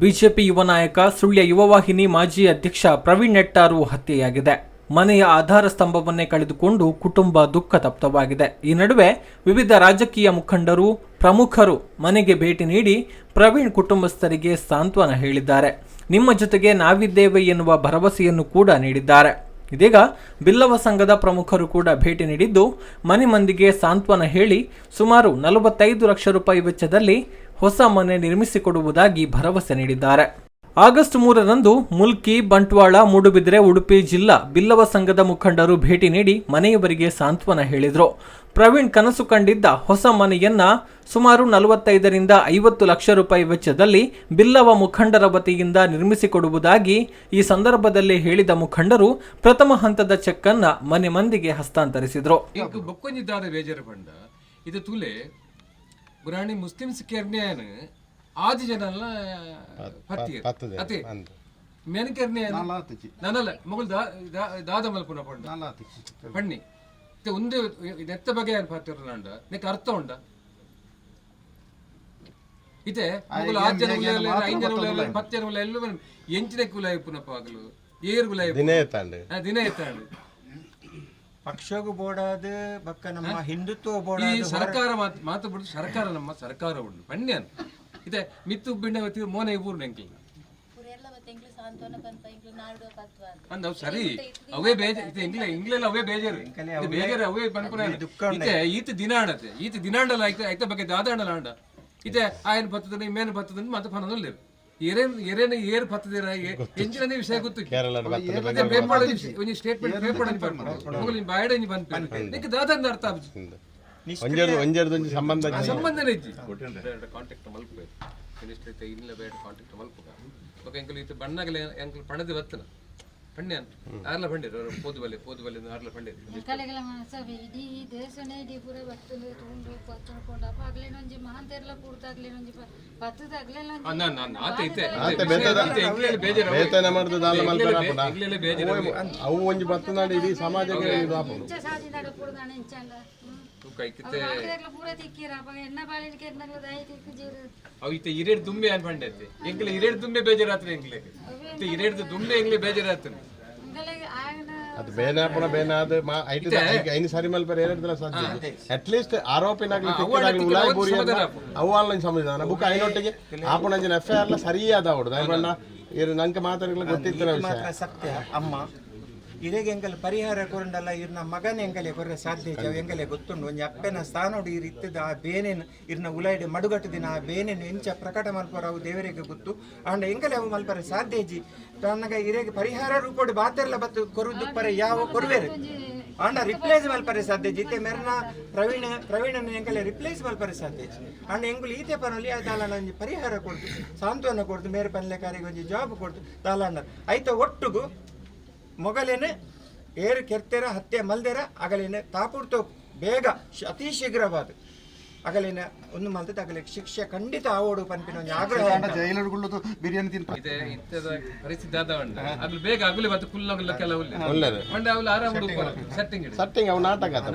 BJP ಯುವ ನಾಯಕ, ಸುಳ್ಯ ಯುವವಾಹಿನಿ ಮಾಜಿ ಅಧ್ಯಕ್ಷ ಪ್ರವೀಣ್ ನೆಟ್ಟಾರು ಹತ್ಯೆಯಾಗಿದೆ. ಮನೆಯ ಆಧಾರ ಸ್ತಂಭವನ್ನೇ ಕಳೆದುಕೊಂಡು ಕುಟುಂಬ ದುಃಖ ತಪ್ತವಾಗಿದೆ. ಈ ನಡುವೆ ವಿವಿಧ ರಾಜಕೀಯ ಮುಖಂಡರು, ಪ್ರಮುಖರು ಮನೆಗೆ ಭೇಟಿ ನೀಡಿ ಪ್ರವೀಣ್ ಕುಟುಂಬಸ್ಥರಿಗೆ ಸಾಂತ್ವನ ಹೇಳಿದ್ದಾರೆ. ನಿಮ್ಮ ಜೊತೆಗೆ ನಾವಿದ್ದೇವೆ ಎನ್ನುವ ಭರವಸೆಯನ್ನು ಕೂಡ ನೀಡಿದ್ದಾರೆ. ಇದೀಗ ಬಿಲ್ಲವ ಸಂಘದ ಪ್ರಮುಖರು ಕೂಡ ಭೇಟಿ ನೀಡಿದ್ದು, ಮನೆ ಮಂದಿಗೆ ಸಾಂತ್ವನ ಹೇಳಿ ಸುಮಾರು 45 ಲಕ್ಷ ರೂಪಾಯಿ ವೆಚ್ಚದಲ್ಲಿ ಹೊಸ ಮನೆ ನಿರ್ಮಿಸಿಕೊಡುವುದಾಗಿ ಭರವಸೆ ನೀಡಿದ್ದಾರೆ. ಆಗಸ್ಟ್ 3ರಂದು ಮುಲ್ಕಿ, ಬಂಟ್ವಾಳ, ಮೂಡುಬಿದ್ರೆ, ಉಡುಪಿ ಜಿಲ್ಲಾ ಬಿಲ್ಲವ ಸಂಘದ ಮುಖಂಡರು ಭೇಟಿ ನೀಡಿ ಮನೆಯವರಿಗೆ ಸಾಂತ್ವನ ಹೇಳಿದರು. ಪ್ರವೀಣ್ ಕನಸು ಕಂಡಿದ್ದ ಹೊಸ ಮನೆಯನ್ನ ಸುಮಾರು 45ರಿಂದ 50 ಲಕ್ಷ ರೂಪಾಯಿ ವೆಚ್ಚದಲ್ಲಿ ಬಿಲ್ಲವ ಮುಖಂಡರ ವತಿಯಿಂದ ನಿರ್ಮಿಸಿಕೊಡುವುದಾಗಿ ಈ ಸಂದರ್ಭದಲ್ಲಿ ಹೇಳಿದ ಮುಖಂಡರು ಪ್ರಥಮ ಹಂತದ ಚೆಕ್ ಅನ್ನ ಮನೆ ಮಂದಿಗೆ ಹಸ್ತಾಂತರಿಸಿದರು. ಎಂಕ್ ಬೊಕ್ಕೊಂಜಿ ದಾದ ಬೇಜಾರು ಪಂಡ, ಇದು ತೂಲೆ, ಗುರಾಣಿ ಮುಸ್ಲಿಮ್ಸ್ ಕೆರ್ನೆಯನ್ ಆದಿ ಜನಲ್ಲ ಪತ್ತಿ ಅತೆ ಮೆನ್ ಕೆರ್ನೆಯನ್ ನನಲ್ಲ ಮೊಗಲ್ ದಾದ ಮಲ್ಪುನ ಪಂಡ ಪಣ್ಣಿ. ಇತ್ತೆ ಉಂದು ನೆತ್ತ ಬಗೆ ಪತ್ತಿರಂಡ, ನೆಕ್ ಅರ್ಥ ಉಂಡ? ಇತ್ತೆ ಮೊಗಲು ಆರು ಜನ ಉಲ್ಲೇಲ, ಐದು ಜನ ಉಲ್ಲೇಲ, 10 ಜನ ಉಲ್ಲೇಲ, ಎಂಚಿನ ಕುಲ ಇಪ್ಪುನಪ್ಪ ಆಗಲು ಏರ್ ಗುಲ? ದಿನೇ ಎತ್ತಾಂಡು. ದಿನ ಎತ್ತಾಂಡು. ಪಕ್ಷಗೂ ಬೋಡಾದ ಬಕ್ಕ ನಮ್ಮ ಹಿಂದುತ್ವ ಈ ಬೋಡಾದ. ಸರ್ಕಾರ ಮಾತು ಮಾತು ಬಿಡು. ಸರ್ಕಾರ, ನಮ್ಮ ಸರ್ಕಾರ ಉಂಡು ಪಣ್ಯನ್ ಇದೆ ಮಿತ್ತು ಬಿಂಡ ಮೋನೆ ಊರು ಎಂಕ್ಲ. ಪೂರೆಲ್ಲ ಮತ್ತೆ ಎಂಕ್ಲು ಸಾಂತ್ವನ ಪನ್ಪ, ಎಂಕ್ಲು ನಾಡುವ ಪತ್ವ. ಅಂದ್ ಅವು ಸರಿ, ಅವೇ ಬೇಜಾರು. ಇದು ಎಂಗ್ಲ ಇಂಗ್ಲೆಲ್ಲ ಅವೇ ಬೇಜಾರು, ಇದು ಬೇಜಾರು ಅವೇ ಪನ್ಪುನ. ಇತ್ತೆ ಈತ ದಿನ ಆಡತ್ತೆ, ಈತ ದಿನಾಂಡಲ ಐತ ಐತ ಬಗ್ಗೆ ದಾದಾಂಡಲ ಆಂಡ. ಇತ್ತೆ ಆಯನ್ ಬತ್ತದ, ಮೇನ್ ಬತ್ತದ ಮತ್ತೆ ಪನದಲ್ಲ. ಏರೇನ್ ಏರೇನ ಏರ್ ಬತ್ತದಿರ, ಎಂಚಿನ ವಿಷಯ ಗೊತ್ತು. ಕೇರಳ. ಪೇಪರ್ ಒಂಜಿ ಸ್ಟೇಟ್ಮೆಂಟ್ ಪೇಪರ್ ಬರ್ಪುಂಡು, ಬಾಯಡ ಒಂಜಿ ಪನ್ಪೆ, ನಿಕ್ ದಾದಂದ ಅರ್ಥ ಆಪುಜಿ. ಒಂಜೆರ್ದು ಒಂಜೆರ್ದು ಒಂಜಿ ಸಂಬಂಧ ಇಜ್ಜಿ. ಸಂಬಂಧನೇ ಇಜ್ಜಿ. ಕಾಂಟ್ಯಾಕ್ಟ್ ಮಲ್ಪು ಮಿನಿಸ್ಟರ್ ಇತ್ತೆ ಇಲ್ಲ, ಬೇಡ, ಕಾಂಟ್ಯಾಕ್ಟ್ ಮಲ್ಪುಗ. ಬೊಕ ಎಂಕುಲು ಇತ್ತೆ ಬಣ್ಣಗಲೆ ಎಂಕುಲು ಪಣದು ಬತ್ತನ ಪಣ್ಯ ಆರ್ಲ ಪಂಡಿರು, ಪೋದು ಬಲ್ಲೆ, ಪೋದು ಬಲ್ಲೆ ಆರ್ಲ ಪಂಡಿರು. ಎಂಕಲೆಗಳ ಮನಸ್ಸವೆ ಇಡೀ ದೇಶನೇ ಇಡೀ ಪೂರ ಬತ್ತುಂಡು ತೂಂಡು ಪತ್ತುಂಡು ಪೋಂಡ. ಅಪ್ಪ ಅಗ್ಲೇನೊಂಜಿ ಮಹಾಂತೆರ್ಲ ಪೂರ್ತ ಅಗ್ಲೇನೊಂಜಿ ಪತ್ತದ ಅಗ್ಲೇನೊಂಜಿ. ನಾನು ನಾನು ಆತ ಇತ್ತೆ ಆತೆ ಬೇತೆ. ಇತ್ತೆ ಎಂಕ್ಲೆಲ್ಲ ಬೇಜಾರು ಅವೇ. ಬೇತನ ಮಾಡ್ದು ದಾಲ ಮಲ್ಪೆರ ಆಪುಂಡ? ಎಂಕ್ಲೆಲ್ಲ ಬೇಜಾರು ಅವೇ. ಅವು ಒಂಜಿ ಬತ್ತುನಾಡ ಇಡೀ ಸಮಾಜಕ್ಕೆ ಇದು ಆಪುಂಡು. ಇಂಚ ಸಾದಿ ನಡ ಪೂರ್ದಾಣ ಇಂಚಂಡ. ತೂಕ ಇತ್ತೆ. ಅವು ಪೂರ ತಿಕ್ಕಿರ ಅಪ್ಪ ಎನ್ನ ಬಾಳಿಕೆ ದಯ ತಿಕ್ಕು. ಅವು ಇತ್ತೆ ಇರೇಡ್ ದುಂಬೆ ಅನ್ ಪಂಡೈತೆ. ಎಂಕ್ಲೆ ಇರೇಡ್ ದುಂಬೆ ಬೇಜಾರಾತ್ರಿ. ಎಂಕ್ಲೆ ಇತ್ತೆ ಇರೇಡ್ ದುಂಬೆ ಎಂಕ್ಲೆ ಬೇಜಾರಾತ್ರಿ. ಎಂಕಲೆಗ್ ಆಯನ. ಅದು ಬೇನೆ ಆಪುಣ, ಬೇನೆ ಆದ್ ಮಾ ಐಟ್ ಐನ್ ಸರಿ ಮಲ್ಪೆರ ಏರೆಡ್ದಲ ಸಾಧ್ಯ. ಅಟ್ ಲೀಸ್ಟ್ ಆರೋಪಿನಾಗ್ಲಿ ತಿಕ್ಕಿದಾಗ್ಲಿ ಉಲಾಯಿ ಬೂರಿ ಅವು ಆನ್ಲೈನ್ ಸಂವಿಧಾನ ಬುಕ್ ಐನೊಟ್ಟಿಗೆ ಆಪುಣಂಜಿನ F I R ಲ ಸರಿಯಾದ ಅವಡು ದಾಯಪಂಡ ಇರು ನಂಗೆ ಮಾತಾಡಲಿಕ್ಕೆ ಗೊತ್ತಿತ್ತಿನ ವಿಷಯ. ಮಾತ್ರ ಸತ್ಯ ಅಮ್ಮ, ಇರೆಗೆ ಎಂಕಲ್ ಪರಿಹಾರ ಕೊರಂಡಲ್ಲ, ಇರ್ನ ಮಗನ ಎಂಕಲೆ ಕೊರ್ರೆ ಸಾಧ್ಯ ಇಜ್ಜಿ. ಅವು ಎಂಕಲೆ ಗೊತ್ತುಂಡು. ಒಂಜಿ ಅಪ್ಪೆನ ಸ್ಥಾನೋಡು ಇರ್ ಇತ್ತದ ಆ ಬೇನೆನ್, ಇರ್ನ ಉಲಾಯ್ಡ್ ಮಡುಗಟ್ಟು ದಿನ ಆ ಬೇನೆನ್ ಎಂಚ ಪ್ರಕಟ ಮಲ್ಪರ ಅವು ದೇವರಿಗೆ ಗೊತ್ತು. ಆಂಡ ಎಂಕಲೆ ಅವು ಮಲ್ಪರೆ ಸಾಧ್ಯ ಇಜ್ಜಿ. ತನ್ನಗ ಇರೆಗೆ ಪರಿಹಾರ ರೂಪೋಡು ಬಾತೆರ್ಲ ಬತ್ತು ಕೊರುದು ಪರೆ ಯಾವ ಕೊರುವೆರು. ಆಂಡ ರಿಪ್ಲೇಸ್ ಮಲ್ಪರೆ ಸಾಧ್ಯ ಇಜ್ಜಿ. ಇತ್ತೆ ಮೆರ್ನ ಪ್ರವೀಣ, ಪ್ರವೀಣನ ಎಂಕಲೆ ರಿಪ್ಲೇಸ್ ಮಲ್ಪರೆ ಸಾಧ್ಯ ಇಜ್ಜಿ. ಆಂಡ ಎಂಕುಲು ಈತೆ ಪನೊಲಿ, ದಾಲಾಂಡ ಒಂಜಿ ಪರಿಹಾರ ಕೊಡ್ದು, ಸಾಂತ್ವನ ಕೊಡ್ದು, ಮೇರೆ ಪನ್ಲೆಕಾರಿಗೆ ಒಂಜಿ ಜಾಬ್ ಕೊಡ್ದು ದಾಲಾಂಡ ಐತ ಒಟ್ಟುಗು ಮೊಗಲೇನೆ ಏರು ಕೆರ್ತೆರ, ಹತ್ಯೆ ಮಲ್ದೆರ ಅಗಲೇನೆ ತಾಪುಡ್ತೋ ಬೇಗ ಅತಿ ಶೀಘ್ರವಾದ ಅಗಲೇನ ಒಂದು ಮಲ್ತದ ಅಗಲೆ ಶಿಕ್ಷೆ ಖಂಡಿತ ಆವೋಡು ಪನ್ಪಿನ ಒಂಜಿ ಆಗ್ರಹ. ಜೈಲುಗುಳ್ಳದು ಬಿರಿಯಾನಿ ತಿನ್ಪ. ಇದೆ ಇತ್ತದ ಪರಿಸ್ಥಿತಿ ಆದ ಉಂಡ ಅಗ್ಲು ಬೇಗ ಅಗುಲೆ ಮತ್ತೆ ಕುಲ್ಲಗಲ್ಲ ಕೆಲವು. ಒಳ್ಳೆದು. ಮಂಡೆ ಅವಳು ಆರಾಮ ಸೆಟ್ಟಿಂಗ್ ಇಡು. ಸಟ್ಟಿಂಗ್ ಅವು ನಾಟಕ ಆತ,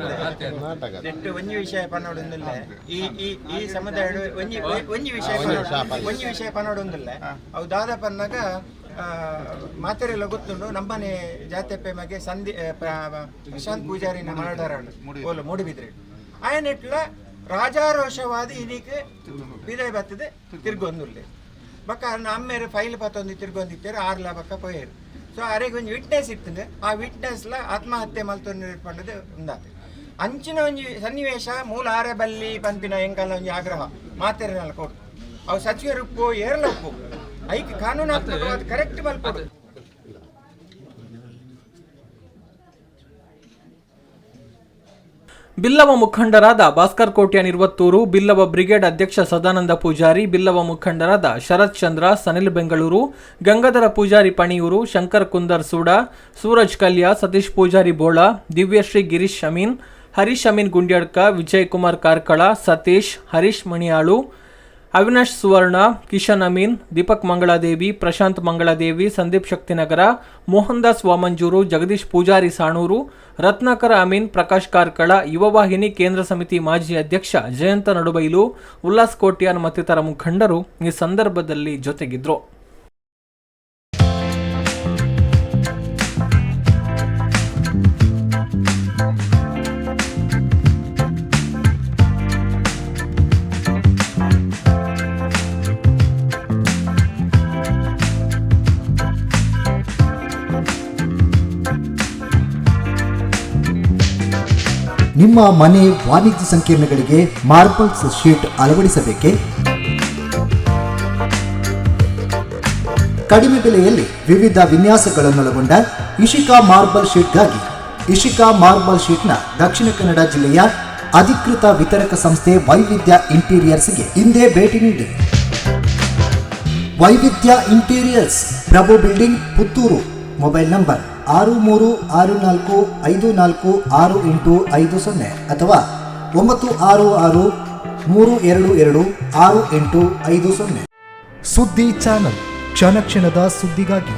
ನಾಟಕ ಆತ. ನೆಟ್ಟು ಒಂಜಿ ವಿಷಯ ಪನ್ನೋಡೊಂದಿಲ್ಲ. ಈ ಈ ಈ ಸಮುದಾಯ ಒಂಜಿ ಒಂಜಿ ವಿಷಯ ಪನ್ನೋಡು, ಒಂಜಿ ವಿಷಯ ಪನ್ನೋಡೊಂದಿಲ್ಲ. ಅವು ದಾದ ಪನ್ನಾಗ ಮಾತೆರೆಲ್ಲ ಗೊತ್ತುಂಡು. ನಮ್ಮನೆ ಜಾತ್ಯಪ್ಪೆ ಮಗೆ ಸಂಧಿ ಪ್ರಶಾಂತ್ ಪೂಜಾರಿನ ಮರ್ಡರ್ ಓಲು ಮೂಡಿಬಿದ್ರೆ ಆಯನೆಟ್ಲ ರಾಜಾರೋಷವಾದ ಇನಿಕ್ ಪಿದಾಯ್ ಬರ್ತದೆ ತಿರ್ಗೊಂದುಲ್ಲೆ. ಬಕ್ಕ ಅಮ್ಮೇರು ಫೈಲ್ ಪತ್ತೊಂದು ತಿರ್ಗೊಂದಿತ್ತೇರು, ಆರ್ಲ ಬಕ್ಕ ಪೋಯೇರು. ಸೊ ಅರೆಗೆ ಒಂಜಿ ವಿಟ್ನೆಸ್ ಇರ್ತದೆ. ಆ ವಿಟ್ನೆಸ್ಲ ಆತ್ಮಹತ್ಯೆ ಮಲ್ತೊಂದು ಪಂಡದು ಉಂದಾತೆ. ಅಂಚಿನ ಒಂಜಿ ಸನ್ನಿವೇಶ ಮೂಲ ಆರೆ ಬಲ್ಲಿ ಪನ್ಪಿನ ಎಂಕಲ್ನ ಒಂಜಿ ಆಗ್ರಹ ಮಾತೆರೆನಲ್ಲ ಕೊಡು. ಅವು ಸಚಿವರು ಉಪ್ಪು, ಏರ್ಲ ಉಪ್ಪು, ಐಕ್ ಕಾನೂನಾತ್ಮಕವಾದ ಕರೆಕ್ಟ್ ಮಲ್ಪೊಡು. ಬಿಲ್ಲವ ಮುಖಂಡರಾದ ಭಾಸ್ಕರ್ ಕೋಟ್ಯಾನ್ ಇರುವತ್ತೂರು, ಬಿಲ್ಲವ ಬ್ರಿಗೇಡ್ ಅಧ್ಯಕ್ಷ ಸದಾನಂದ ಪೂಜಾರಿ, ಬಿಲ್ಲವ ಮುಖಂಡರಾದ ಶರತ್ ಚಂದ್ರ, ಸನಿಲ್ ಬೆಂಗಳೂರು, ಗಂಗಾಧರ ಪೂಜಾರಿ ಪಣಿಯೂರು, ಶಂಕರ್ ಕುಂದರ್ ಸೂಡ, ಸೂರಜ್ ಕಲ್ಯ, ಸತೀಶ್ ಪೂಜಾರಿ ಬೋಳ, ದಿವ್ಯಶ್ರೀ ಗಿರೀಶ್ ಅಮೀನ್, ಹರೀಶ್ ಅಮೀನ್ ಗುಂಡ್ಯಾಡ್ಕ, ವಿಜಯ್ ಕುಮಾರ್ ಕಾರ್ಕಳ, ಸತೀಶ್, ಹರೀಶ್ ಮಣಿಯಾಳು. ಅವಿನಾಶ್ ಸುವರ್ಣ, ಕಿಶನ್ ಅಮೀನ್, ದೀಪಕ್ ಮಂಗಳಾದೇವಿ, ಪ್ರಶಾಂತ್ ಮಂಗಳಾದೇವಿ, ಸಂದೀಪ್ ಶಕ್ತಿನಗರ, ಮೋಹನ್ ದಾಸ್ ವಾಮಂಜೂರು, ಜಗದೀಶ್ ಪೂಜಾರಿ ಸಾಣೂರು, ರತ್ನಾಕರ ಅಮೀನ್, ಪ್ರಕಾಶ್ ಕಾರ್ಕಳ, ಯುವವಾಹಿನಿ ಕೇಂದ್ರ ಸಮಿತಿ ಮಾಜಿ ಅಧ್ಯಕ್ಷ ಜಯಂತ ನಡುಬೈಲು, ಉಲ್ಲಾಸ್ ಕೋಟ್ಯಾನ್ ಮತ್ತಿತರ ಮುಖಂಡರು ಈ ಸಂದರ್ಭದಲ್ಲಿ ಜೊತೆಗಿದ್ರು. ನಿಮ್ಮ ಮನೆ, ವಾಣಿಜ್ಯ ಸಂಕೀರ್ಣಗಳಿಗೆ ಮಾರ್ಬಲ್ಸ್ ಶೀಟ್ ಅಳವಡಿಸಬೇಕೇ? ಕಡಿಮೆ ಬೆಲೆಯಲ್ಲಿ ವಿವಿಧ ವಿನ್ಯಾಸಗಳನ್ನೊಳಗೊಂಡ ಇಶಿಕಾ ಮಾರ್ಬಲ್ ಶೀಟ್ಗಾಗಿ ಇಶಿಕಾ ಮಾರ್ಬಲ್ ಶೀಟ್ನ ದಕ್ಷಿಣ ಕನ್ನಡ ಜಿಲ್ಲೆಯ ಅಧಿಕೃತ ವಿತರಕ ಸಂಸ್ಥೆ ವೈವಿಧ್ಯ ಇಂಟೀರಿಯರ್ಸ್ಗೆ ಇಂದೇ ಭೇಟಿ ನೀಡಿ. Vaividhya interiors, Prabhu building, Puttur. Mobile number 6364546850 ಅಥವಾ 9663226850. ಸುದ್ದಿ ಚಾನಲ್, ಕ್ಷಣ ಕ್ಷಣದ ಸುದ್ದಿಗಾಗಿ.